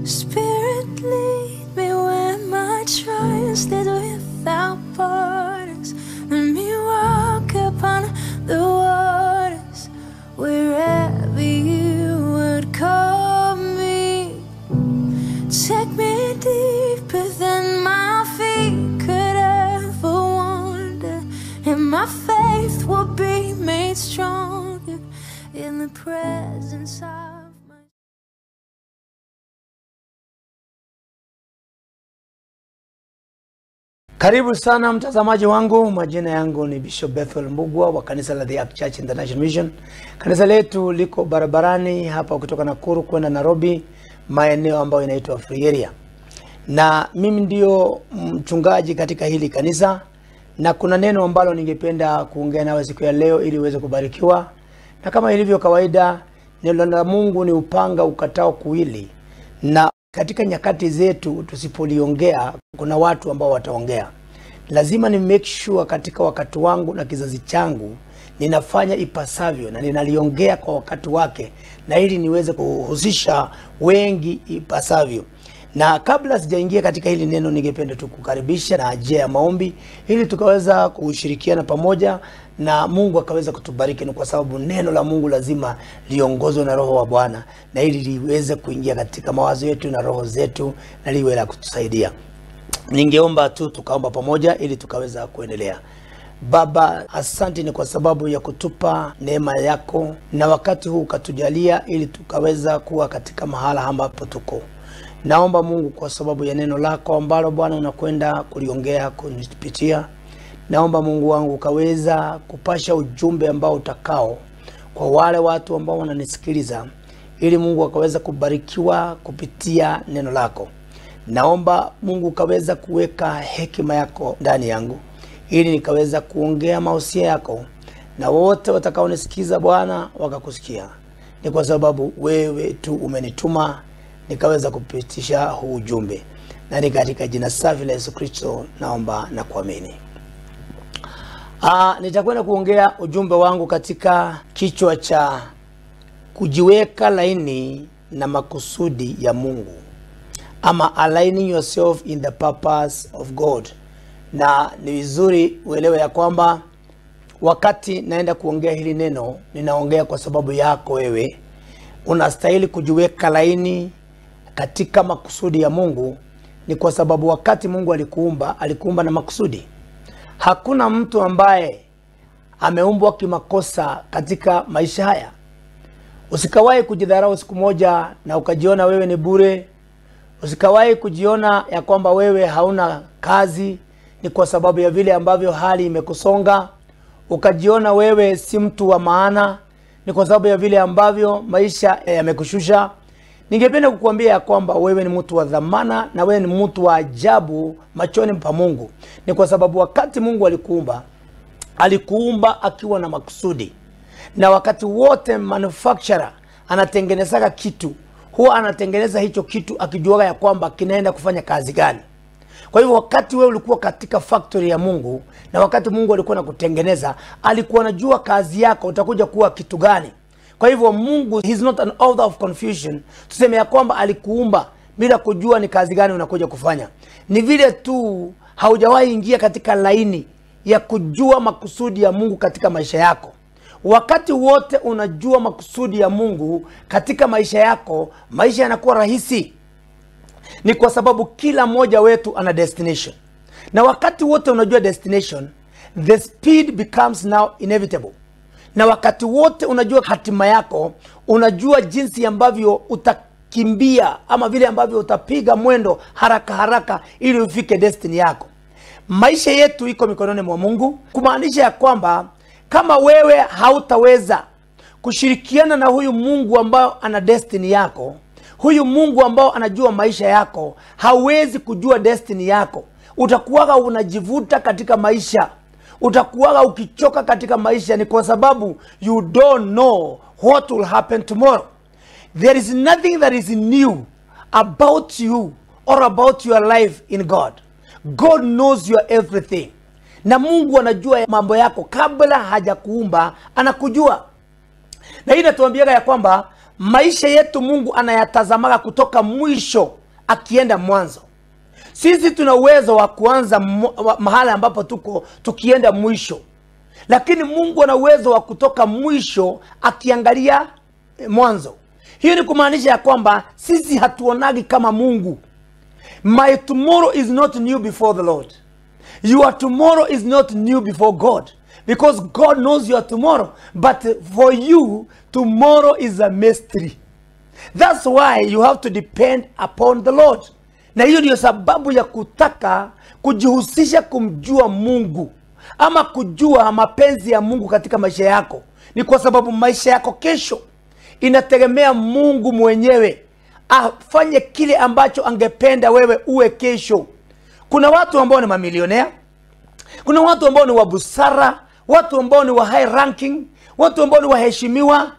Spirit, lead me where my trust is without borders. Let me walk upon the waters wherever you would call me. Take me deeper than my feet could ever wander, and my faith will be made stronger in the presence of my. Karibu sana mtazamaji wangu, majina yangu ni Bishop Bethel Mbugua wa kanisa la The Ark Church International Mission. Kanisa letu liko barabarani hapa kutoka Nakuru kwenda Nairobi, maeneo ambayo inaitwa Free Area. Na mimi ndio mchungaji katika hili kanisa, na kuna neno ambalo ningependa kuongea nawe siku ya leo ili uweze kubarikiwa. Na kama ilivyo kawaida, neno la Mungu ni upanga ukatao kuwili, na katika nyakati zetu tusipoliongea, kuna watu ambao wataongea. Lazima ni make sure katika wakati wangu na kizazi changu ninafanya ipasavyo na ninaliongea kwa wakati wake, na ili niweze kuhusisha wengi ipasavyo. Na kabla sijaingia katika hili neno, ningependa tu kukaribisha na ajia ya maombi ili tukaweza kushirikiana pamoja na Mungu akaweza kutubariki. Ni kwa sababu neno la Mungu lazima liongozwe na Roho wa Bwana, na ili liweze kuingia katika mawazo yetu na roho zetu na liwe la kutusaidia. Ningeomba tu tukaomba pamoja ili tukaweza kuendelea. Baba, asante ni kwa sababu ya kutupa neema yako na wakati huu ukatujalia ili tukaweza kuwa katika mahala ambapo tuko. Naomba Mungu kwa sababu ya neno lako ambalo Bwana unakwenda kuliongea kunipitia. Naomba Mungu wangu ukaweza kupasha ujumbe ambao utakao kwa wale watu ambao wananisikiliza, ili Mungu akaweza kubarikiwa kupitia neno lako. Naomba Mungu ukaweza kuweka hekima yako ndani yangu ili nikaweza kuongea mausia yako, na wote watakaonisikiza Bwana wakakusikia. Ni kwa sababu wewe tu umenituma nikaweza kupitisha huu ujumbe, na ni katika jina safi la Yesu Kristo naomba na kuamini. Nitakwenda kuongea ujumbe wangu katika kichwa cha kujiweka laini na makusudi ya Mungu, ama aligning yourself in the purpose of God. Na ni vizuri uelewe ya kwamba wakati naenda kuongea hili neno, ninaongea kwa sababu yako wewe. Unastahili kujiweka laini katika makusudi ya Mungu, ni kwa sababu wakati Mungu alikuumba, alikuumba na makusudi. Hakuna mtu ambaye ameumbwa kimakosa katika maisha haya. Usikawahi kujidharau siku moja na ukajiona wewe ni bure. Usikawahi kujiona ya kwamba wewe hauna kazi, ni kwa sababu ya vile ambavyo hali imekusonga. Ukajiona wewe si mtu wa maana, ni kwa sababu ya vile ambavyo maisha yamekushusha. Ningependa kukuambia ya kwamba wewe ni mtu wa dhamana na wewe ni mtu wa ajabu machoni pa Mungu. Ni kwa sababu wakati Mungu alikuumba, alikuumba akiwa na makusudi. Na wakati wote manufacturer anatengeneza kitu, huwa anatengeneza hicho kitu akijua ya kwamba kinaenda kufanya kazi gani. Kwa hivyo wakati wewe ulikuwa katika factory ya Mungu, na wakati Mungu alikuwa anakutengeneza, alikuwa anajua kazi yako utakuja kuwa kitu gani. Kwa hivyo Mungu, he is not an author of confusion. Tuseme ya kwamba alikuumba bila kujua ni kazi gani unakuja kufanya. Ni vile tu haujawahi ingia katika laini ya kujua makusudi ya Mungu katika maisha yako. Wakati wote unajua makusudi ya Mungu katika maisha yako, maisha yanakuwa rahisi. Ni kwa sababu kila mmoja wetu ana destination. Na wakati wote unajua destination, the speed becomes now inevitable. Na wakati wote unajua hatima yako, unajua jinsi ambavyo utakimbia ama vile ambavyo utapiga mwendo haraka haraka ili ufike destiny yako. Maisha yetu iko mikononi mwa Mungu, kumaanisha ya kwamba kama wewe hautaweza kushirikiana na huyu Mungu ambao ana destiny yako, huyu Mungu ambao anajua maisha yako, hauwezi kujua destiny yako. Utakuwa unajivuta katika maisha. Utakuwa ukichoka katika maisha, ni kwa sababu you don't know what will happen tomorrow. There is nothing that is new about you or about your life in God. God knows your everything. Na Mungu anajua mambo yako kabla hajakuumba, anakujua. Na hii inatuambia ya kwamba Maisha yetu Mungu anayatazamaga kutoka mwisho akienda mwanzo. Sisi tuna uwezo wa kuanza mahala ambapo tuko tukienda mwisho, lakini Mungu ana uwezo wa kutoka mwisho akiangalia mwanzo. Hiyo ni kumaanisha ya kwamba sisi hatuonagi kama Mungu. My tomorrow is not new before the Lord. Your tomorrow is not new before God, because God knows your tomorrow. But for you, tomorrow is a mystery. That's why you have to depend upon the Lord. Na hiyo ndiyo sababu ya kutaka kujihusisha kumjua Mungu ama kujua mapenzi ya Mungu katika maisha yako. Ni kwa sababu maisha yako kesho inategemea Mungu mwenyewe afanye kile ambacho angependa wewe uwe kesho. Kuna watu ambao ni mamilionea, kuna watu ambao ni wa busara, watu ambao ni wa high ranking, watu ambao ni waheshimiwa.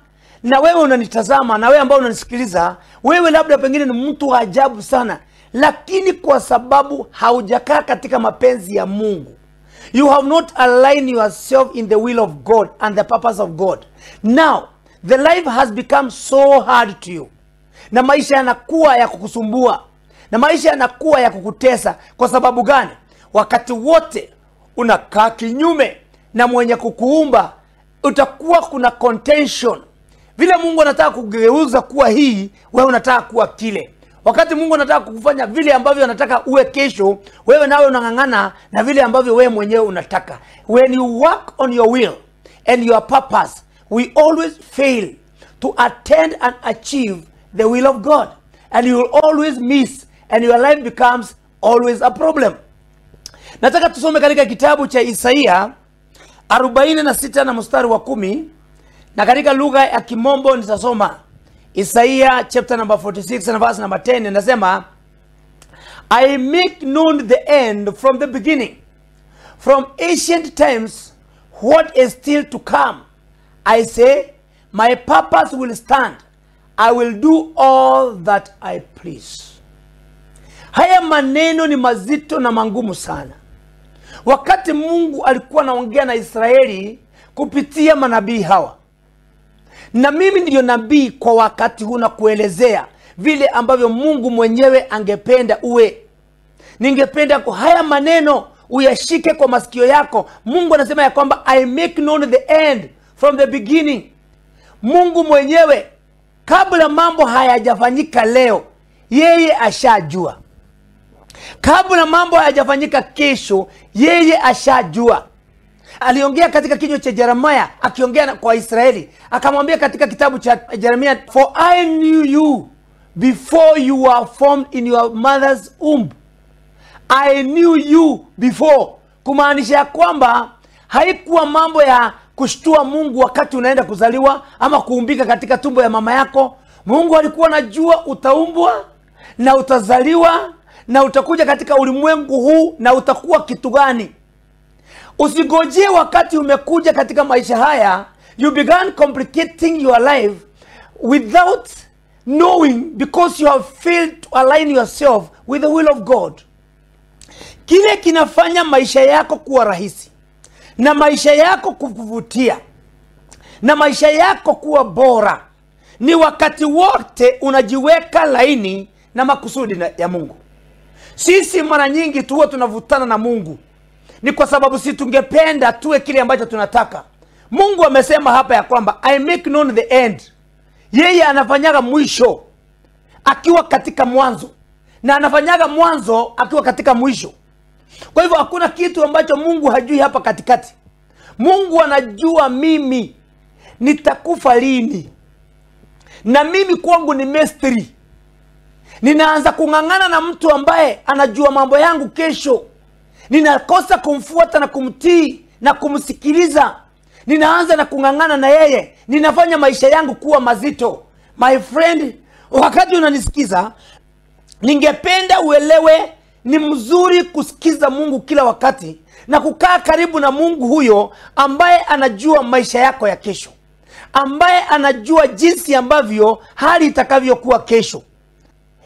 Na wewe unanitazama, na wewe ambao unanisikiliza, wewe labda pengine ni mtu wa ajabu sana, lakini kwa sababu haujakaa katika mapenzi ya Mungu, you have not aligned yourself in the will of God and the purpose of God. Now the life has become so hard to you, na maisha yanakuwa ya kukusumbua, na maisha yanakuwa ya kukutesa. Kwa sababu gani? Wakati wote unakaa kinyume na mwenye kukuumba, utakuwa kuna contention. Vile Mungu anataka kugeuza kuwa hii, wewe unataka kuwa kile. Wakati Mungu anataka kukufanya vile ambavyo anataka uwe kesho, wewe nawe unang'ang'ana na vile ambavyo wewe mwenyewe unataka. When you work on your will and your purpose, we always fail to attend and achieve the will of God, and you will always miss, and your life becomes always a problem. Nataka tusome katika kitabu cha Isaia 46 na mstari wa 10, na katika lugha ya Kimombo nitasoma Isaiah chapter number 46 and verse number 10. Inasema, I make known the end from the beginning, from ancient times what is still to come. I say, my purpose will stand. I will do all that I please. Haya maneno ni mazito na mangumu sana. Wakati Mungu alikuwa anaongea na Israeli kupitia manabii hawa, na mimi ndiyo nabii kwa wakati huu na kuelezea vile ambavyo Mungu mwenyewe angependa uwe. Ningependa kwa haya maneno uyashike kwa masikio yako. Mungu anasema ya kwamba I make known the end from the beginning. Mungu mwenyewe kabla mambo hayajafanyika leo, yeye ashajua. Kabla mambo hayajafanyika kesho, yeye ashajua. Aliongea katika kinywa cha Jeremiah, akiongea kwa Israeli, akamwambia katika kitabu cha Jeremiah, for I knew you before you were formed in your mother's womb. I knew you before. Kumaanisha kwamba haikuwa mambo ya kushtua Mungu wakati unaenda kuzaliwa ama kuumbika katika tumbo ya mama yako. Mungu alikuwa anajua utaumbwa na utazaliwa na utakuja katika ulimwengu huu na utakuwa kitu gani. Usigojee wakati umekuja katika maisha haya, you began complicating your life without knowing, because you have failed to align yourself with the will of God. Kile kinafanya maisha yako kuwa rahisi na maisha yako kukuvutia na maisha yako kuwa bora ni wakati wote unajiweka laini na makusudi ya Mungu. Sisi mara nyingi tuwe tunavutana na Mungu ni kwa sababu si tungependa tuwe kile ambacho tunataka. Mungu amesema hapa ya kwamba I make known the end. Yeye anafanyaga mwisho akiwa katika mwanzo, na anafanyaga mwanzo akiwa katika mwisho. Kwa hivyo hakuna kitu ambacho Mungu hajui hapa katikati. Mungu anajua mimi nitakufa lini, na mimi kwangu ni mystery. Ninaanza kung'ang'ana na mtu ambaye anajua mambo yangu kesho. Ninakosa kumfuata na kumtii na kumsikiliza. Ninaanza na kung'ang'ana na yeye. Ninafanya maisha yangu kuwa mazito. My friend, wakati unanisikiza, ningependa uelewe ni mzuri kusikiza Mungu kila wakati na kukaa karibu na Mungu huyo ambaye anajua maisha yako ya kesho, ambaye anajua jinsi ambavyo hali itakavyokuwa kesho.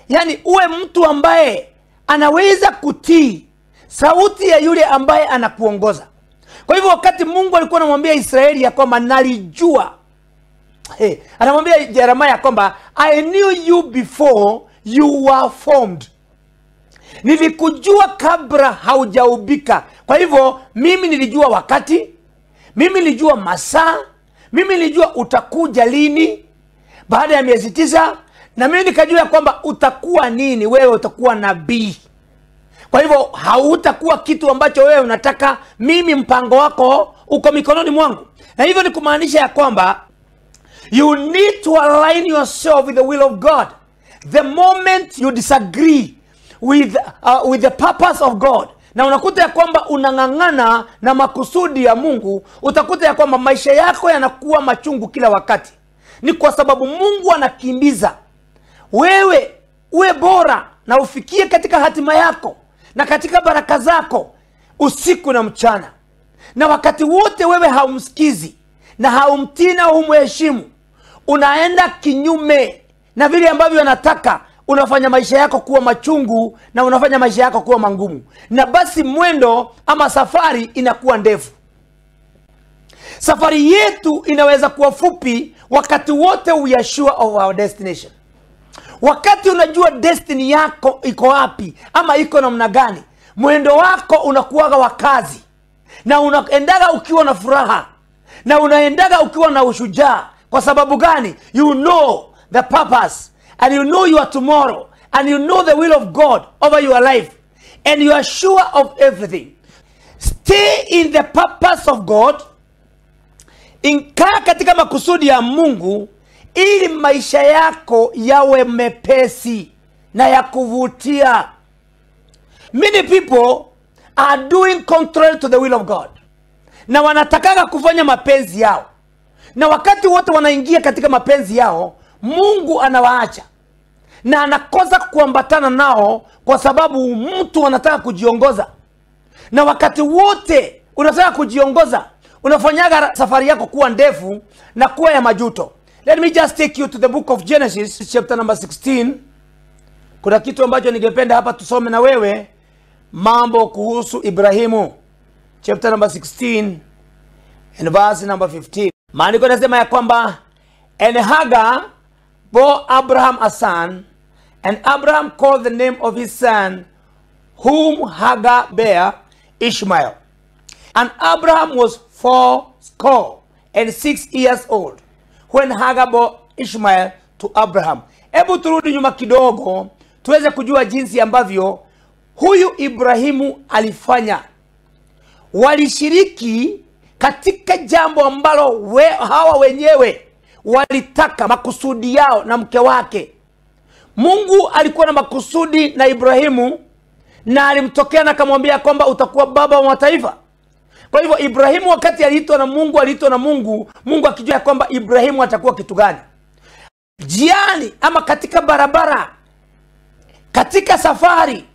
Yaani uwe mtu ambaye anaweza kutii sauti ya yule ambaye anakuongoza. Kwa hivyo wakati Mungu alikuwa anamwambia Israeli ya kwamba nalijua Hey, anamwambia Yeremia kwamba I knew you before you were formed. Nilikujua kabla haujaubika. Kwa hivyo mimi nilijua wakati, mimi nilijua masaa, mimi nilijua utakuja lini baada ya miezi 9, na mimi nikajua kwamba utakuwa nini. Wewe utakuwa nabii. Kwa hivyo hautakuwa kitu ambacho wewe unataka. Mimi mpango wako uko mikononi mwangu. Na hivyo ni kumaanisha ya kwamba you need to align yourself with the will of God. The moment you disagree with the purpose of God, na unakuta ya kwamba unang'ang'ana na makusudi ya Mungu, utakuta ya kwamba maisha yako yanakuwa machungu kila wakati. Ni kwa sababu Mungu anakimbiza wewe uwe bora na ufikie katika hatima yako na katika baraka zako usiku na mchana. Na wakati wote wewe haumsikizi na haumtii na humheshimu, unaenda kinyume na vile ambavyo anataka, unafanya maisha yako kuwa machungu na unafanya maisha yako kuwa mangumu. Na basi mwendo ama safari inakuwa ndefu. Safari yetu inaweza kuwa fupi wakati wote we are sure of our destination. Wakati unajua destiny yako iko wapi ama iko namna gani, mwendo wako unakuwaga wa kazi, na unaendaga ukiwa na furaha, na unaendaga ukiwa na ushujaa. Kwa sababu gani? You know the purpose, and you know your tomorrow, and you know the will of God over your life, and you are sure of everything. Stay in the purpose of God. Inkaa katika makusudi ya Mungu ili maisha yako yawe mepesi na ya kuvutia. Many people are doing contrary to the will of God, na wanatakaga kufanya mapenzi yao, na wakati wote wanaingia katika mapenzi yao, Mungu anawaacha na anakosa kuambatana nao, kwa sababu mtu anataka kujiongoza. Na wakati wote unataka kujiongoza, unafanyaga safari yako kuwa ndefu na kuwa ya majuto. Let me just take you to the book of Genesis chapter number 16. Kuna kitu ambacho ningependa hapa tusome na wewe, mambo kuhusu Ibrahimu. Chapter number 16 and verse number 15. Maandiko yanasema ya kwamba and Hagar bore Abraham a son, and Abraham called the name of his son whom Hagar bare Ishmael. And Abraham was 86 years old when Hagar bore Ishmael to Abraham. Hebu turudi nyuma kidogo tuweze kujua jinsi ambavyo huyu Ibrahimu alifanya. Walishiriki katika jambo ambalo hawa wenyewe walitaka, makusudi yao na mke wake. Mungu alikuwa na makusudi na Ibrahimu, na alimtokea na akamwambia kwamba utakuwa baba wa mataifa. Kwa hivyo Ibrahimu wakati aliitwa na Mungu, aliitwa na Mungu, Mungu akijua kwamba Ibrahimu atakuwa kitu gani. Jiani ama katika barabara, katika safari,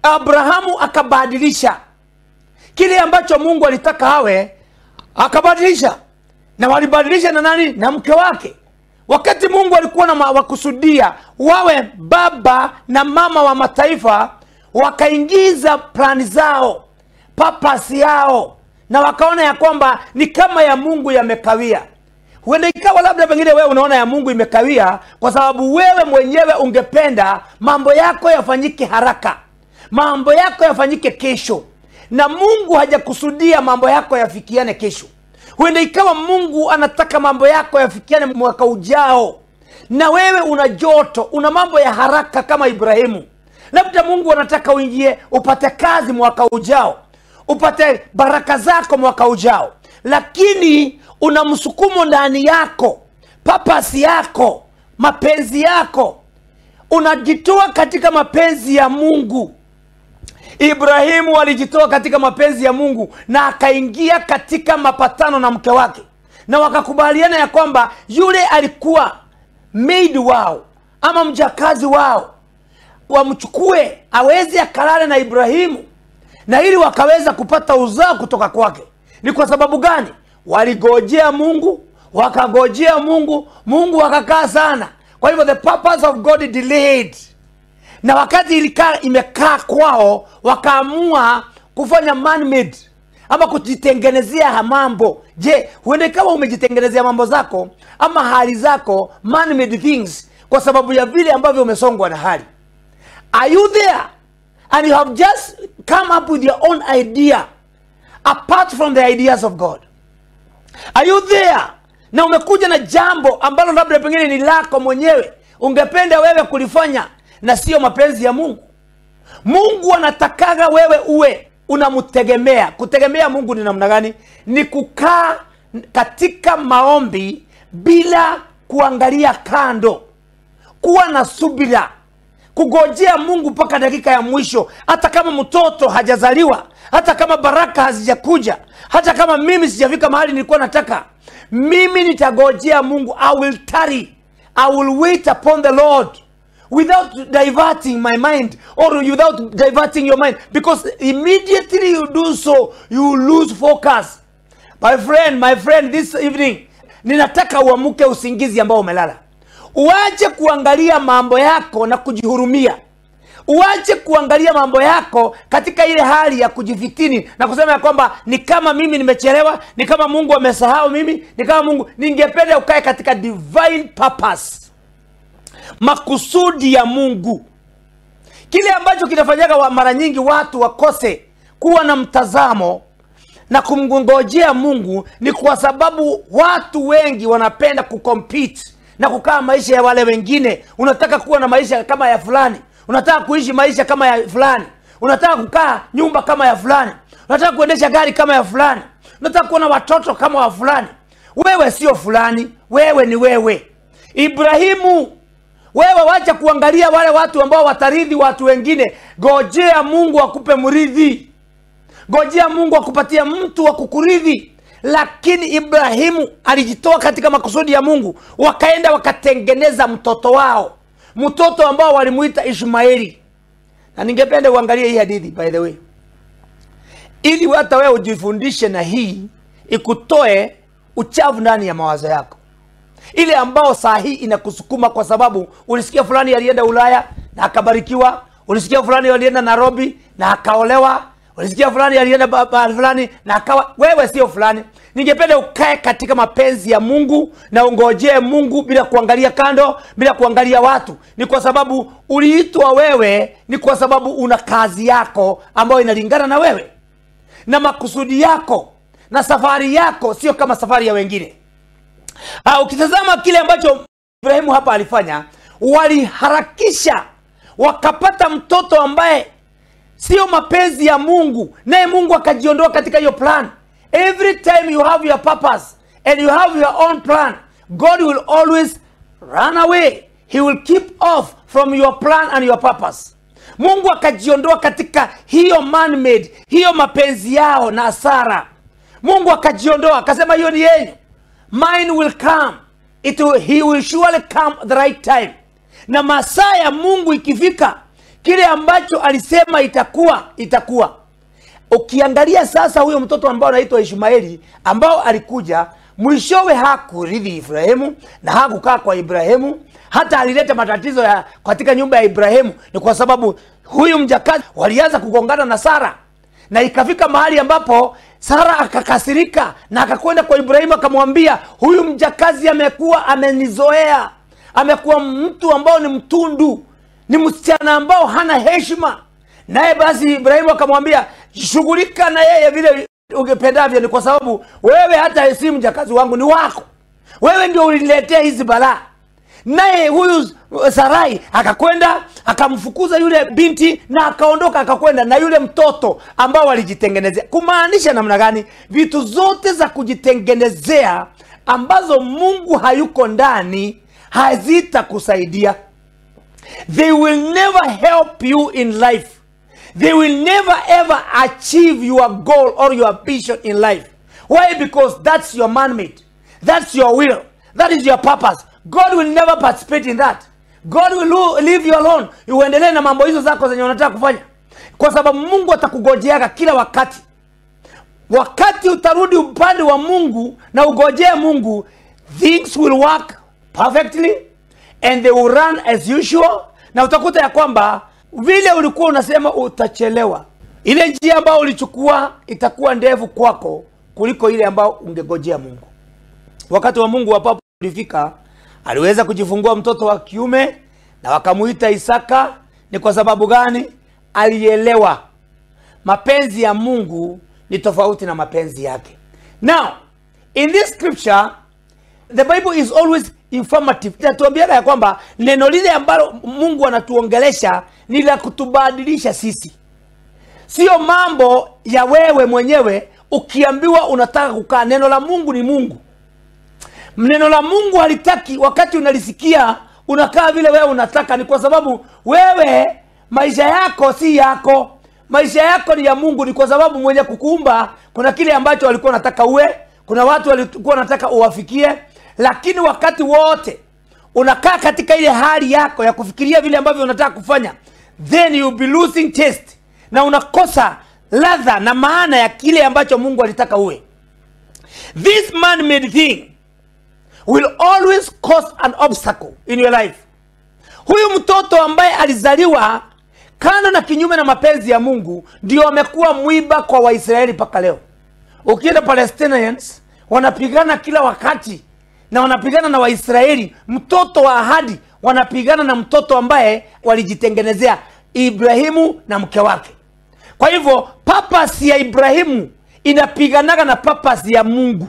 Abrahamu akabadilisha kile ambacho Mungu alitaka awe, akabadilisha. Na walibadilisha na nani? Na mke wake. Wakati Mungu alikuwa na wakusudia wawe baba na mama wa mataifa, wakaingiza plani zao, purpose yao, na wakaona ya kwamba ni kama ya Mungu yamekawia. Huenda ikawa labda pengine wewe unaona ya Mungu imekawia kwa sababu wewe mwenyewe ungependa mambo yako yafanyike haraka, mambo yako yafanyike kesho, na Mungu hajakusudia mambo yako yafikiane kesho. Huenda ikawa Mungu anataka mambo yako yafikiane mwaka ujao, na wewe una joto, una mambo ya haraka kama Ibrahimu. Labda Mungu anataka uingie upate kazi mwaka ujao, upate baraka zako mwaka ujao, lakini una msukumo ndani yako, purpose yako, mapenzi yako, unajitoa katika mapenzi ya Mungu. Ibrahimu alijitoa katika mapenzi ya Mungu na akaingia katika mapatano na mke wake, na wakakubaliana ya kwamba yule alikuwa maid wao ama mjakazi wao wamchukue aweze akalale na Ibrahimu, na ili wakaweza kupata uzao kutoka kwake. Ni kwa sababu gani? Waligojea Mungu, wakagojea Mungu, Mungu akakaa sana. Kwa hivyo the purpose of God delayed. Na wakati ilikaa imekaa kwao, wakaamua kufanya man made ama kujitengenezea mambo. Je, huende kama umejitengenezea mambo zako ama hali zako, man-made things, kwa sababu ya vile ambavyo umesongwa na hali? Are you there and you have just come up with your own idea apart from the ideas of God? Are you there na umekuja na jambo ambalo labda pengine ni lako mwenyewe, ungependa wewe kulifanya na sio mapenzi ya Mungu? Mungu anatakaga wewe uwe unamtegemea. Kutegemea Mungu ni namna gani? Ni kukaa katika maombi bila kuangalia kando, kuwa na subira, kugojea Mungu mpaka dakika ya mwisho. Hata kama mtoto hajazaliwa, hata kama baraka hazijakuja, hata kama mimi sijafika mahali nilikuwa nataka, mimi nitagojea Mungu. I will tarry, I will wait upon the Lord without diverting my mind or without diverting your mind, because immediately you do so, you lose focus. My friend, this evening ninataka uamuke usingizi ambao umelala. Uache kuangalia mambo yako na kujihurumia. Uache kuangalia mambo yako katika ile hali ya kujifitini na kusema ya kwamba ni kama mimi nimechelewa, ni kama Mungu amesahau mimi, ni kama Mungu. Ningependa ukae katika divine purpose, makusudi ya Mungu. Kile ambacho kinafanyaga wa mara nyingi watu wakose kuwa na mtazamo na kumngojea Mungu ni kwa sababu watu wengi wanapenda kucompete na kukaa maisha ya wale wengine. Unataka kuwa na maisha kama ya fulani, unataka kuishi maisha kama ya fulani, unataka kukaa nyumba kama ya fulani, unataka kuendesha gari kama ya fulani, unataka kuwa na watoto kama wa fulani. Wewe sio fulani, wewe ni wewe. Ibrahimu, wewe wacha kuangalia wale watu ambao watarithi watu wengine. Gojea Mungu akupe mrithi. Gojea Mungu akupatie mtu wa kukurithi. Lakini Ibrahimu alijitoa katika makusudi ya Mungu, wakaenda wakatengeneza mtoto wao, mtoto ambao walimuita Ishmaeli. Na ningependa uangalie hii hadithi, by the way, ili hata wewe ujifundishe na hii ikutoe uchafu ndani ya mawazo yako, ile ambao saa hii inakusukuma kwa sababu ulisikia fulani alienda Ulaya na akabarikiwa, ulisikia fulani alienda Nairobi na akaolewa, ulisikia fulani alienda mahali fulani na akawa. Wewe sio fulani. Ningependa ukae katika mapenzi ya Mungu na ungojee Mungu bila kuangalia kando, bila kuangalia watu. Ni kwa sababu uliitwa wewe, ni kwa sababu una kazi yako ambayo inalingana na wewe na makusudi yako na safari yako sio kama safari ya wengine. Ukitazama kile ambacho Ibrahimu hapa alifanya, waliharakisha wakapata mtoto ambaye sio mapenzi ya Mungu, naye Mungu akajiondoa katika hiyo plan. Every time you have your purpose and you have your own plan, God will always run away. He will keep off from your plan and your purpose. Mungu akajiondoa katika hiyo man-made, hiyo mapenzi yao na Sara. Mungu akajiondoa akasema hiyo ni yenu. Mine will come. He will surely come the right time. Na masaa ya Mungu ikifika, kile ambacho alisema itakuwa, itakuwa. Ukiangalia sasa huyo mtoto ambao anaitwa Ishmaeli ambao alikuja mwishowe hakurithi Ibrahimu na hakukaa kwa Ibrahimu, hata alileta matatizo ya katika nyumba ya Ibrahimu. Ni kwa sababu huyu mjakazi walianza kugongana na Sara, na ikafika mahali ambapo Sara akakasirika na akakwenda kwa Ibrahimu akamwambia, huyu mjakazi amekuwa amenizoea, amekuwa mtu ambao ni mtundu, ni msichana ambao hana heshima. Naye basi Ibrahimu akamwambia, shughulika na yeye vile ungependavyo, ni kwa sababu wewe hata si mjakazi wangu, ni wako wewe, ndio uliniletea hizi balaa. Naye huyu Sarai akakwenda akamfukuza yule binti na akaondoka akakwenda na yule mtoto ambao walijitengenezea. Kumaanisha namna gani? Vitu zote za kujitengenezea ambazo Mungu hayuko ndani hazitakusaidia. They will never help you in life. They will never ever achieve your goal or your vision in life. Why? Because that's your man-made. That's your will. That is your purpose. God will never participate in that. God will leave you alone. Uendelee na mambo hizo zako zenye unataka kufanya. Kwa sababu Mungu atakugojeaga kila wakati. Wakati utarudi upande wa Mungu na ugojee Mungu, things will work perfectly and they will run as usual. Na utakuta ya kwamba vile ulikuwa unasema utachelewa, Ile njia ambayo ulichukua itakuwa ndefu kwako kuliko ile ambayo ungegojea Mungu. Wakati wa Mungu wa papo ulifika, aliweza kujifungua mtoto wa kiume na wakamuita Isaka. Ni kwa sababu gani? Alielewa mapenzi ya Mungu ni tofauti na mapenzi yake. Now, in this scripture, the Bible is always informative. Inatuambia ya kwamba neno lile ambalo Mungu anatuongelesha ni la kutubadilisha sisi. Sio mambo ya wewe mwenyewe ukiambiwa unataka kukaa. Neno la Mungu ni Mungu. Neno la Mungu halitaki wakati unalisikia unakaa vile wewe unataka. Ni kwa sababu wewe maisha yako si yako. Maisha yako ni ya Mungu. Ni kwa sababu mwenye kukuumba kuna kile ambacho alikuwa anataka uwe, kuna watu walikuwa wanataka uwafikie, lakini wakati wote unakaa katika ile hali yako ya kufikiria vile ambavyo unataka kufanya, then you'll be losing taste na unakosa ladha na maana ya kile ambacho Mungu alitaka uwe. This man-made thing will always cause an obstacle in your life. Huyu mtoto ambaye alizaliwa kando na kinyume na mapenzi ya Mungu ndio amekuwa mwiba kwa Waisraeli mpaka leo. Ukienda Palestinians wanapigana kila wakati na wanapigana na Waisraeli, mtoto wa ahadi wanapigana na mtoto ambaye walijitengenezea Ibrahimu na mke wake. Kwa hivyo purpose ya Ibrahimu inapiganaga na purpose ya Mungu.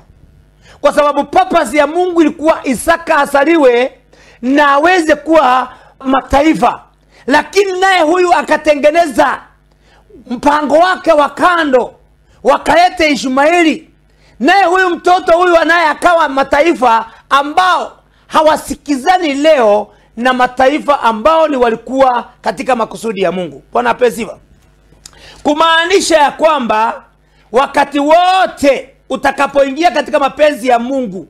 Kwa sababu purpose ya Mungu ilikuwa Isaka asaliwe na aweze kuwa mataifa. Lakini naye huyu akatengeneza mpango wake wa kando, wakalete Ishmaeli. Naye huyu mtoto huyu anaye akawa mataifa ambao hawasikizani leo na mataifa ambao ni walikuwa katika makusudi ya Mungu. Bwana apewe sifa. Kumaanisha ya kwamba wakati wote utakapoingia katika mapenzi ya Mungu,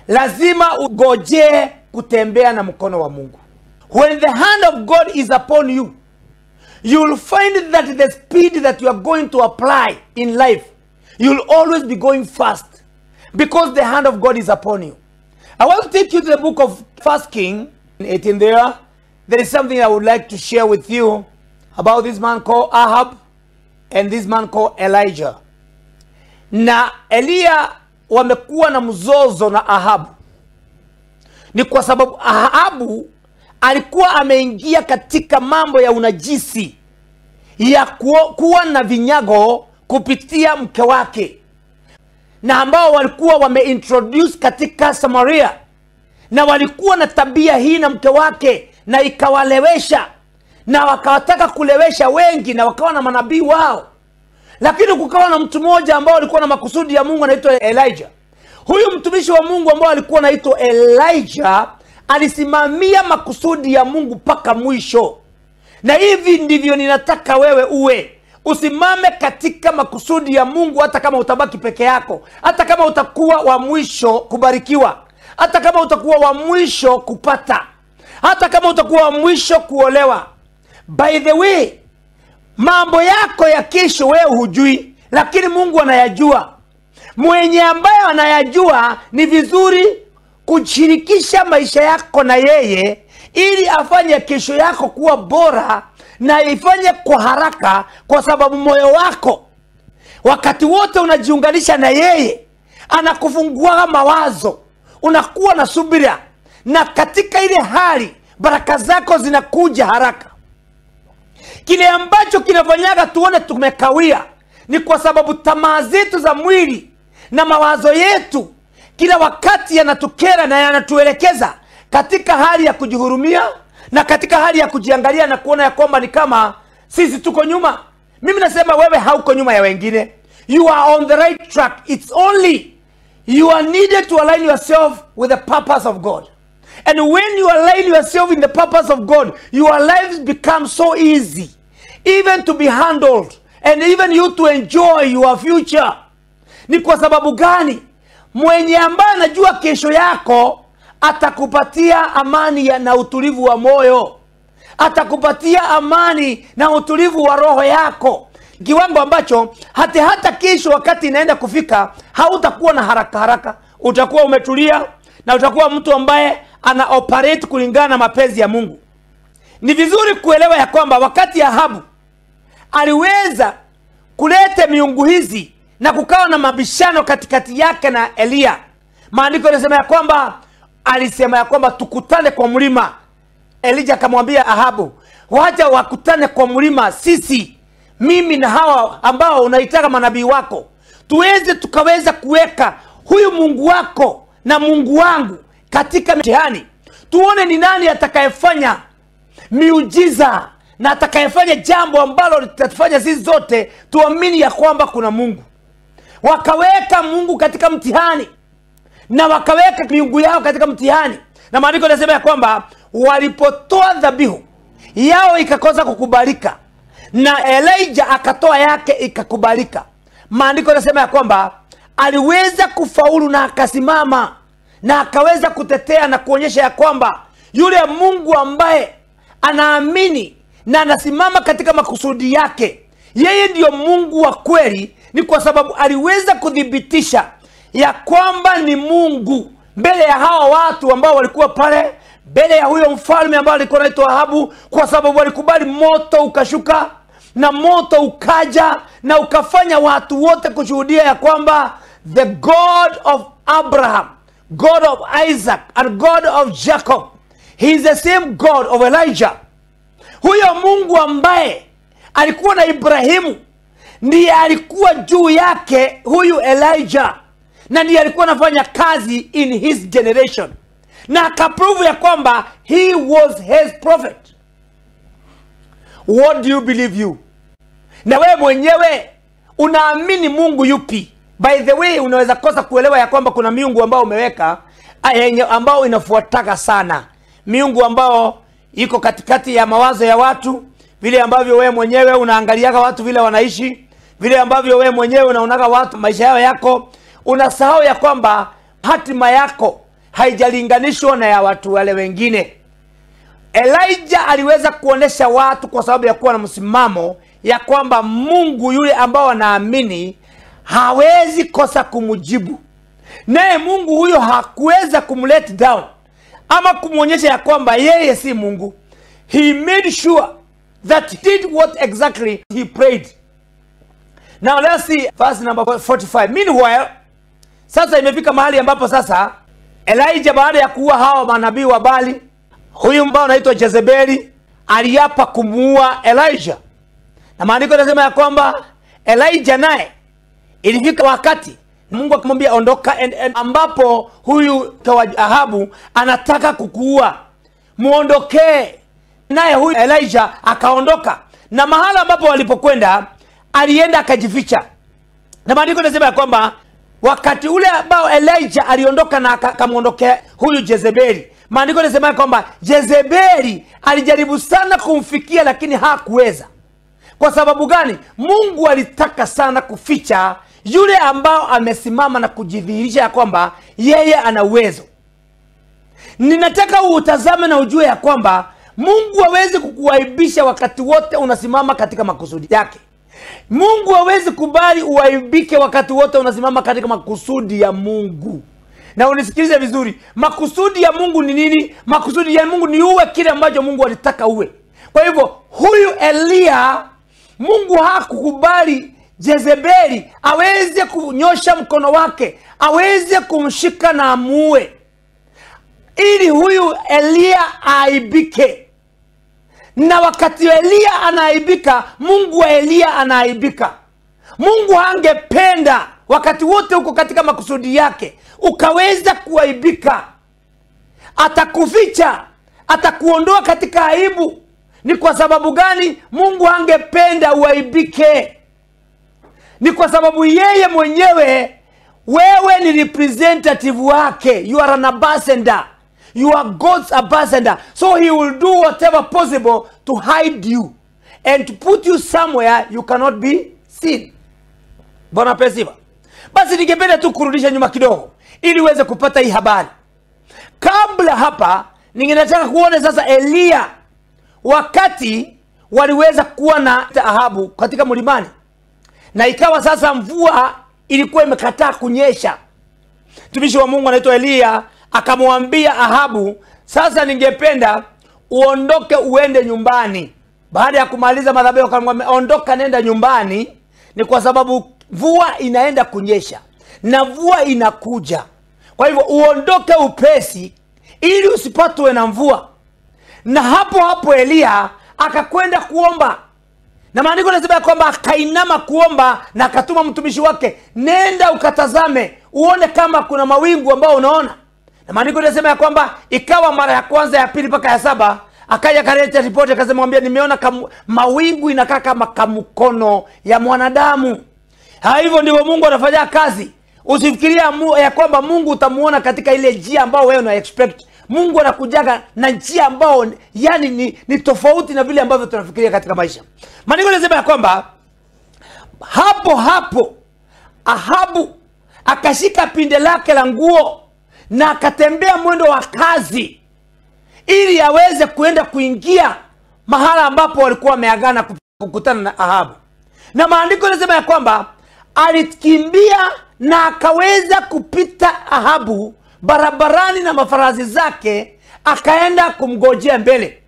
lazima ugojee kutembea na mkono wa Mungu. When the hand of God is upon you, you will find that the speed that you are going to apply in life, you'll always be going fast because the hand of God is upon you. I want to take you to the book of 1 Kings 18 there. There is something I would like to share with you about this man called Ahab and this man called Elijah. Na Elia wamekuwa na mzozo na Ahabu. Ni kwa sababu Ahabu alikuwa ameingia katika mambo ya unajisi ya kuwa na vinyago kupitia mke wake, na ambao walikuwa wameintroduce katika Samaria, na walikuwa na tabia hii na mke wake, na ikawalewesha, na wakawataka kulewesha wengi, na wakawa na manabii wao. Lakini kukawa na mtu mmoja ambao alikuwa na makusudi ya Mungu anaitwa Elijah. Huyu mtumishi wa Mungu ambao alikuwa anaitwa Elijah alisimamia makusudi ya Mungu mpaka mwisho. Na hivi ndivyo ninataka wewe uwe. Usimame katika makusudi ya Mungu hata kama utabaki peke yako, hata kama utakuwa wa mwisho kubarikiwa, hata kama utakuwa wa mwisho kupata, hata kama utakuwa wa mwisho kuolewa. By the way, mambo yako ya kesho wewe hujui, lakini Mungu anayajua. Mwenye ambaye anayajua, ni vizuri kushirikisha maisha yako na yeye ili afanye kesho yako kuwa bora na ifanye kwa haraka, kwa sababu moyo wako wakati wote unajiunganisha na yeye, anakufungua mawazo, unakuwa na subira, na katika ile hali baraka zako zinakuja haraka. Kile ambacho kinafanyaga tuone tumekawia ni kwa sababu tamaa zetu za mwili na mawazo yetu kila wakati yanatukera na yanatuelekeza katika hali ya kujihurumia na katika hali ya kujiangalia na kuona ya kwamba ni kama sisi tuko nyuma. Mimi nasema wewe hauko nyuma ya wengine. You are on the right track. It's only you are needed to align yourself with the purpose of God. And when you align yourself in the purpose of God, your lives become so easy, even to be handled, and even you to enjoy your future. Ni kwa sababu gani? Mwenye ambaye anajua kesho yako atakupatia amani na utulivu wa moyo, atakupatia amani na utulivu wa roho yako, kiwango ambacho hata kesho wakati inaenda kufika hautakuwa na haraka haraka, utakuwa umetulia na utakuwa mtu ambaye ana operate kulingana na mapenzi ya Mungu. Ni vizuri kuelewa ya kwamba wakati Ahabu aliweza kuleta miungu hizi na kukawa na mabishano katikati yake na Eliya. Maandiko yanasema ya kwamba alisema ya kwamba tukutane kwa mlima. Elijah akamwambia Ahabu, wacha wakutane kwa mlima, sisi, mimi na hawa ambao unaitaka manabii wako, tuweze tukaweza kuweka huyu Mungu wako na Mungu wangu katika mtihani, tuone ni nani atakayefanya miujiza na atakayefanya jambo ambalo litatufanya sisi zote tuamini ya kwamba kuna Mungu. Wakaweka Mungu katika mtihani na wakaweka miungu yao katika mtihani, na maandiko yanasema ya kwamba walipotoa dhabihu yao ikakosa kukubalika, na Elijah akatoa yake ikakubalika. Maandiko yanasema ya kwamba aliweza kufaulu na akasimama na akaweza kutetea na kuonyesha ya kwamba yule Mungu ambaye anaamini na anasimama katika makusudi yake, yeye ndiyo Mungu wa kweli. Ni kwa sababu aliweza kuthibitisha ya kwamba ni Mungu mbele ya hawa watu ambao walikuwa pale, mbele ya huyo mfalme ambaye alikuwa anaitwa Ahabu, kwa sababu walikubali moto ukashuka na moto ukaja na ukafanya watu wote kushuhudia ya kwamba the God of Abraham, God of Isaac and God of Jacob, he is the same God of Elijah. Huyo Mungu ambaye alikuwa na Ibrahimu ndiye alikuwa juu yake huyu Elijah, na ndiye alikuwa anafanya kazi in his generation, na akaprove ya kwamba he was his prophet. What do you believe you? Na wewe mwenyewe unaamini Mungu yupi? By the way, unaweza kosa kuelewa ya kwamba kuna miungu ambao umeweka ambao inafuataka sana, miungu ambao iko katikati ya mawazo ya watu, vile ambavyo wewe mwenyewe unaangaliaga watu vile wanaishi, vile ambavyo wewe mwenyewe unaonaga watu maisha yao yako. Unasahau ya kwamba hatima yako haijalinganishwa na ya watu wale wengine. Elijah aliweza kuonesha watu kwa sababu ya kuwa na msimamo ya kwamba Mungu yule ambao anaamini hawezi kosa kumjibu. Naye Mungu huyo hakuweza kumlet down ama kumuonyesha ya kwamba yeye si Mungu. He made sure that he did what exactly he prayed. Now let's see verse number 45. Meanwhile, sasa imefika mahali ambapo sasa Elijah baada ya kuua hawa manabii wa Baali, huyu mbao anaitwa Jezebeli aliapa kumuua Elijah. Na maandiko yanasema ya kwamba Elijah naye ilifika wakati Mungu akamwambia ondoka, ambapo huyu kwa Ahabu anataka kukuua, muondokee. Naye huyu Elijah akaondoka, na mahala ambapo walipokwenda alienda akajificha. Na maandiko yanasema ya kwamba wakati ule ambao Elijah aliondoka na akamuondokea huyu Jezebeli, maandiko yanasema kwamba Jezebeli alijaribu sana kumfikia lakini hakuweza. Kwa sababu gani? Mungu alitaka sana kuficha yule ambao amesimama na kujidhihirisha ya kwamba yeye ana uwezo. Ninataka utazame na ujue ya kwamba Mungu hawezi kukuaibisha wakati wote unasimama katika makusudi yake. Mungu hawezi kubali uaibike wakati wote unasimama katika makusudi ya Mungu. Na unisikilize vizuri, makusudi ya Mungu ni nini? Makusudi ya Mungu ni uwe kile ambacho Mungu alitaka uwe. Kwa hivyo huyu Eliya, Mungu hakukubali Jezebeli aweze kunyosha mkono wake, aweze kumshika na amuue, ili huyu Eliya aibike. Na wakati Eliya anaaibika, Mungu wa Eliya anaaibika. Mungu hangependa wakati wote uko katika makusudi yake ukaweza kuaibika. Atakuficha, atakuondoa katika aibu. Ni kwa sababu gani Mungu hangependa uaibike? Ni kwa sababu yeye mwenyewe, wewe ni representative wake. You are an ambassador. You are God's ambassador. So he will do whatever possible to hide you and to put you somewhere you cannot be seen. Bwana pesiva. Basi ningependa tu kurudisha nyuma kidogo ili uweze kupata hii habari. Kabla hapa ningetaka kuona sasa Eliya wakati waliweza kuwa na Ahabu katika mlimani, na ikawa sasa mvua ilikuwa imekataa kunyesha. Mtumishi wa Mungu anaitwa Eliya akamwambia Ahabu, sasa ningependa uondoke uende nyumbani. Baada ya kumaliza madhabahu akamwambia, ondoka nenda nyumbani, ni kwa sababu mvua inaenda kunyesha na mvua inakuja. Kwa hivyo uondoke upesi ili usipatwe na mvua. Na hapo hapo Eliya akakwenda kuomba. Na maandiko yanasema kwamba akainama kuomba na akatuma mtumishi wake, nenda ukatazame uone kama kuna mawingu ambao unaona. Na maandiko yanasema ya kwamba ikawa mara ya kwanza, ya pili mpaka ya saba, akaja kaleta ripoti akasema, mwambia nimeona mawingu inakaa kama kamkono ya mwanadamu. Hivyo ndivyo Mungu anafanya kazi. Usifikirie ya kwamba Mungu utamuona katika ile njia ambayo wewe una expect. Mungu anakujaga na njia ambayo yani ni tofauti na vile ambavyo tunafikiria katika maisha. Maandiko yanasema ya kwamba hapo hapo Ahabu akashika pinde lake la nguo na akatembea mwendo wa kazi ili aweze kuenda kuingia mahala ambapo walikuwa wameagana kukutana na Ahabu. Na maandiko yanasema ya kwamba alikimbia na akaweza kupita Ahabu barabarani na mafarasi zake, akaenda kumgojea mbele.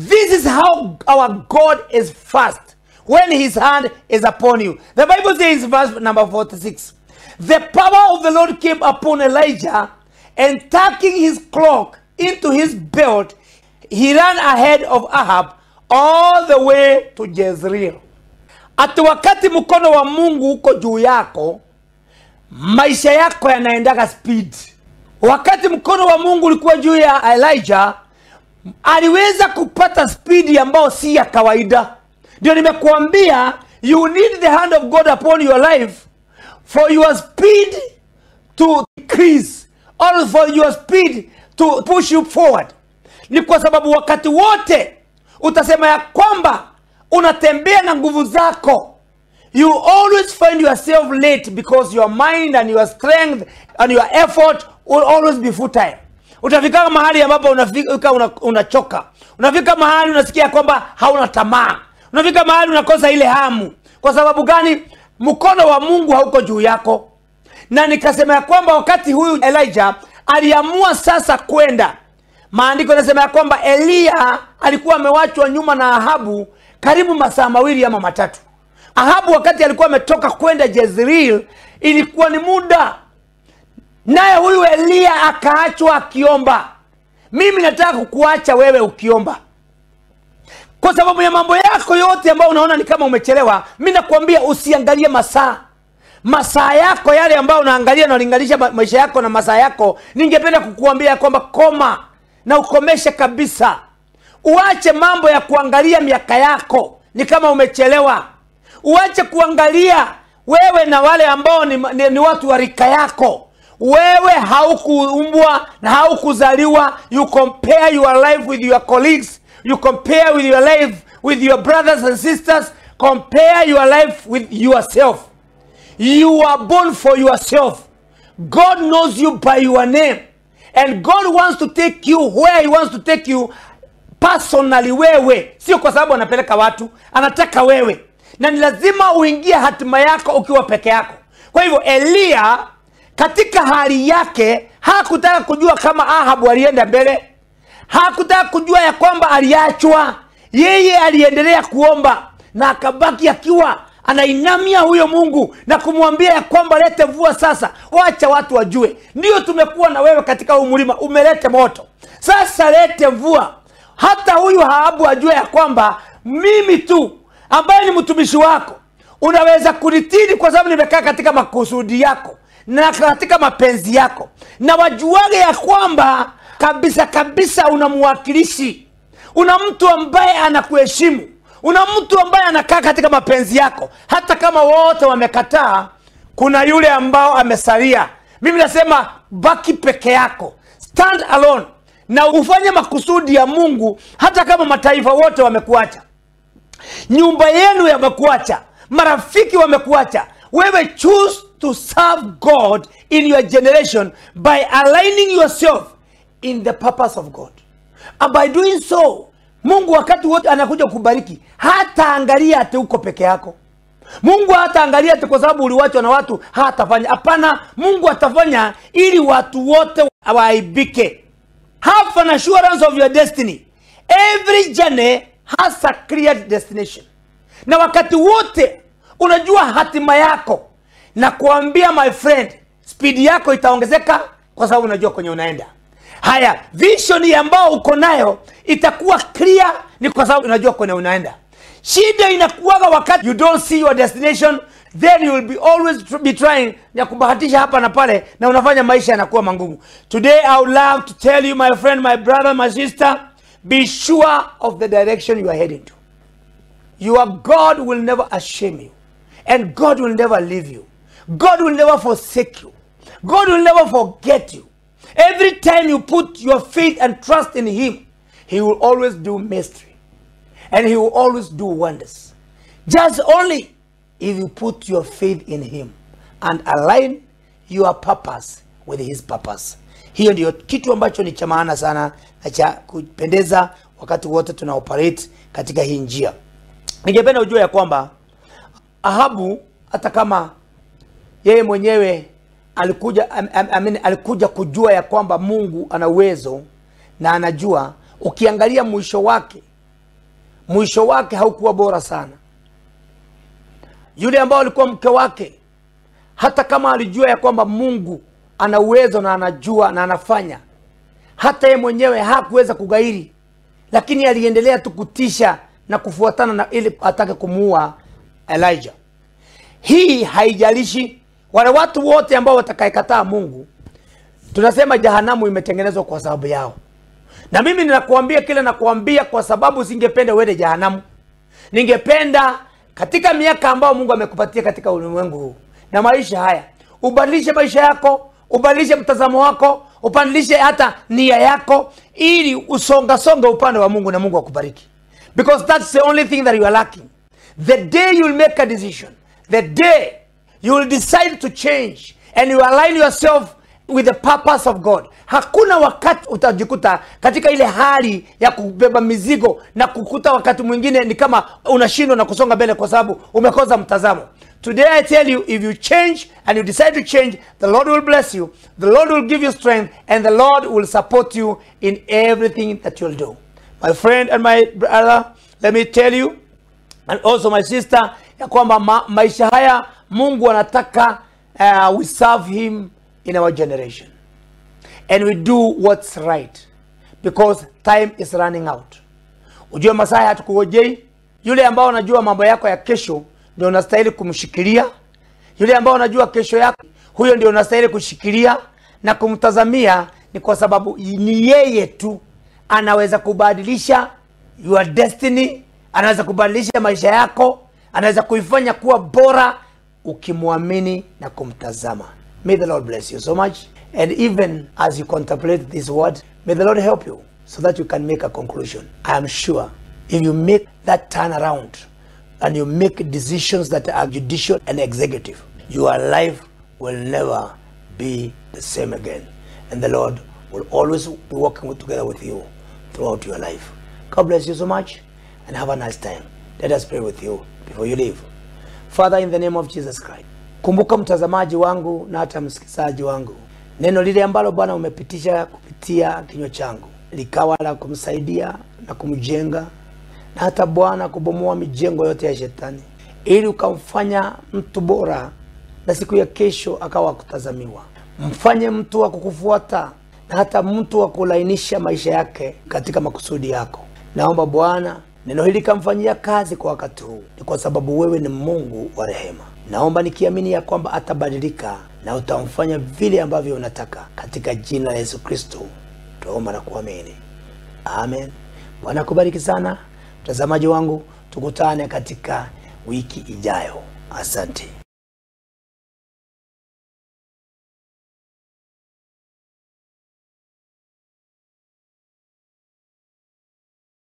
This is how our God is fast when his hand is upon you. The Bible says, verse number 46, the power of the Lord came upon Elijah, and tucking his cloak into his belt, he ran ahead of Ahab all the way to Jezreel. Ati wakati mkono wa Mungu uko juu yako, maisha yako yanaendaga speed. Wakati mkono wa Mungu ulikuwa juu ya Elijah, aliweza kupata speed ambayo si ya kawaida. Ndio nimekuambia, you need the hand of God upon your life for your speed to increase or for your speed to push you forward. Ni kwa sababu wakati wote utasema ya kwamba unatembea na nguvu zako, you always find yourself late because your mind and your strength and your effort will always be futile. Utafika mahali ambapo unafika unachoka. Unafika mahali unasikia kwamba hauna tamaa. Unafika mahali unakosa ile hamu. Kwa sababu gani? Mkono wa Mungu hauko juu yako. Na nikasema ya kwamba wakati huyu Elijah aliamua sasa kwenda, maandiko yanasema ya kwamba Eliya alikuwa amewachwa nyuma na Ahabu karibu masaa 2 ama 3. Ahabu wakati alikuwa ametoka kwenda Jezreel ilikuwa ni muda, naye huyu Eliya akaachwa akiomba. Mimi nataka kukuacha wewe ukiomba. Kwa sababu ya mambo yako yote ambayo unaona ni kama umechelewa, mimi nakwambia usiangalie masaa. Masaa yako yale ambayo unaangalia na unalinganisha maisha yako na masaa yako, ningependa kukuambia kwamba koma na ukomeshe kabisa. Uache mambo ya kuangalia miaka yako ni kama umechelewa. Uache kuangalia wewe na wale ambao ni watu wa rika yako. Wewe haukuumbwa na haukuzaliwa. You compare your life with your colleagues. You compare with your life with your brothers and sisters. Compare your life with yourself. You are born for yourself. God knows you by your name. And God wants to take you where he wants to take you personally wewe. Sio kwa sababu anapeleka watu, anataka wewe. Na ni lazima uingie hatima yako ukiwa peke yako. Kwa hivyo Eliya katika hali yake hakutaka kujua kama Ahabu alienda mbele. Hakutaka kujua ya kwamba aliachwa. Yeye aliendelea kuomba na akabaki akiwa anainamia huyo Mungu na kumwambia ya kwamba lete mvua sasa, wacha watu wajue. Ndio tumekuwa na wewe katika huu mlima, umelete moto. Sasa lete mvua. Hata huyu Ahabu ajue ya kwamba mimi tu ambaye ni mtumishi wako unaweza kunitini kwa sababu nimekaa katika makusudi yako na katika mapenzi yako. Na wajuage ya kwamba kabisa kabisa una mwakilishi, una mtu ambaye anakuheshimu, una mtu ambaye anakaa katika mapenzi yako. Hata kama wote wamekataa, kuna yule ambao amesalia. Mimi nasema baki peke yako, stand alone na ufanye makusudi ya Mungu. Hata kama mataifa wote wamekuacha, nyumba yenu yamekuacha, marafiki wamekuacha, wewe choose to serve God in your generation by aligning yourself in the purpose of God. And by doing so, Mungu wakati wote anakuja kukubariki. Hata angalia ati uko peke yako. Mungu hata angalia ati kwa sababu uliwachwa na watu hatafanya. Hapana, Mungu atafanya ili watu wote waaibike. Have an assurance of your destiny. Every journey has a clear destination, na wakati wote unajua hatima yako, na kuambia my friend, speed yako itaongezeka kwa sababu unajua kwenye unaenda. Haya, vision ambao uko nayo itakuwa clear ni kwa sababu unajua kwenye unaenda. Shida inakuwaga wakati you don't see your destination, then you will be always be trying ya kubahatisha hapa na pale, na unafanya maisha yanakuwa mangumu. Today I would love to tell you my friend, my brother, my sister, be sure of the direction you are heading to. Your God will never ashame you, and God will never leave you. God will never forsake you. God will never forget you. Every time you put your faith and trust in him, he will always do mystery, and he will always do wonders. Just only if you put your faith in him and align your purpose with his purpose. Hiyo ndiyo kitu ambacho ni cha maana sana na cha kupendeza wakati wote tuna operate katika hii njia. Ningependa ujue ya kwamba Ahabu, hata kama yeye mwenyewe alikuja, alikuja kujua ya kwamba Mungu ana uwezo na anajua, ukiangalia mwisho wake haukuwa bora sana. Yule ambao alikuwa mke wake, hata kama alijua ya kwamba Mungu ana uwezo na anajua na anafanya, hata yeye mwenyewe hakuweza kugairi, lakini aliendelea tu kutisha na kufuatana na ili atake kumuua Elijah. Hii haijalishi wale watu wote ambao watakayekataa Mungu, tunasema jehanamu imetengenezwa kwa sababu yao. Na mimi ninakuambia kile nakuambia kwa sababu singependa uende jehanamu. Ningependa katika miaka ambayo Mungu amekupatia katika ulimwengu huu na maisha haya, ubadilishe maisha yako, ubadilishe mtazamo wako, ubadilishe hata nia yako, ili usonga songa upande wa Mungu na Mungu akubariki. Because that's the only thing that you are lacking. The day you will make a decision, the day you will decide to change and you align yourself with the purpose of God, hakuna wakati utajikuta katika ile hali ya kubeba mizigo na kukuta wakati mwingine ni kama unashindwa na kusonga mbele kwa sababu umekosa mtazamo. Today I tell you, if you change and you decide to change, the Lord will bless you, the Lord will give you strength, and the Lord will support you in everything that you'll do. My friend and my brother, let me tell you, and also my sister, ya kwamba maisha haya Mungu anataka we serve him in our generation, and we do what's right, because time is running out. Ujue masaa hatukungojei. Yule ambao anajua mambo yako ya kesho ndio unastahili kumshikilia. Yule ambao anajua kesho yako, huyo ndio unastahili kushikilia na kumtazamia, ni kwa sababu ni yeye tu anaweza kubadilisha your destiny, anaweza kubadilisha maisha yako, anaweza kuifanya kuwa bora ukimwamini na kumtazama. May the Lord bless you so much. And even as you contemplate this word, may the Lord help you so that you can make a conclusion. I am sure if you make that turnaround and you make decisions that are judicial and executive, your life will never be the same again. And the Lord will always be working together with you throughout your life. God bless you so much and have a nice time. Let us pray with you before you leave. Father, in the name of Jesus Christ, kumbuka mtazamaji wangu na hata msikizaji wangu. Neno lile ambalo Bwana umepitisha kupitia kinywa changu likawa la kumsaidia na kumjenga, na hata Bwana kubomoa mijengo yote ya shetani, ili ukamfanya mtu bora na siku ya kesho akawa kutazamiwa. Mfanye mtu wa kukufuata na hata mtu wa kulainisha maisha yake katika makusudi yako. Naomba Bwana neno hili kamfanyia kazi kwa wakati huu, ni kwa sababu wewe ni Mungu wa rehema. Naomba nikiamini ya kwamba atabadilika na utamfanya vile ambavyo unataka, katika jina la Yesu Kristo tuomba na kuamini, amen. Bwana akubariki sana mtazamaji wangu, tukutane katika wiki ijayo. Asante.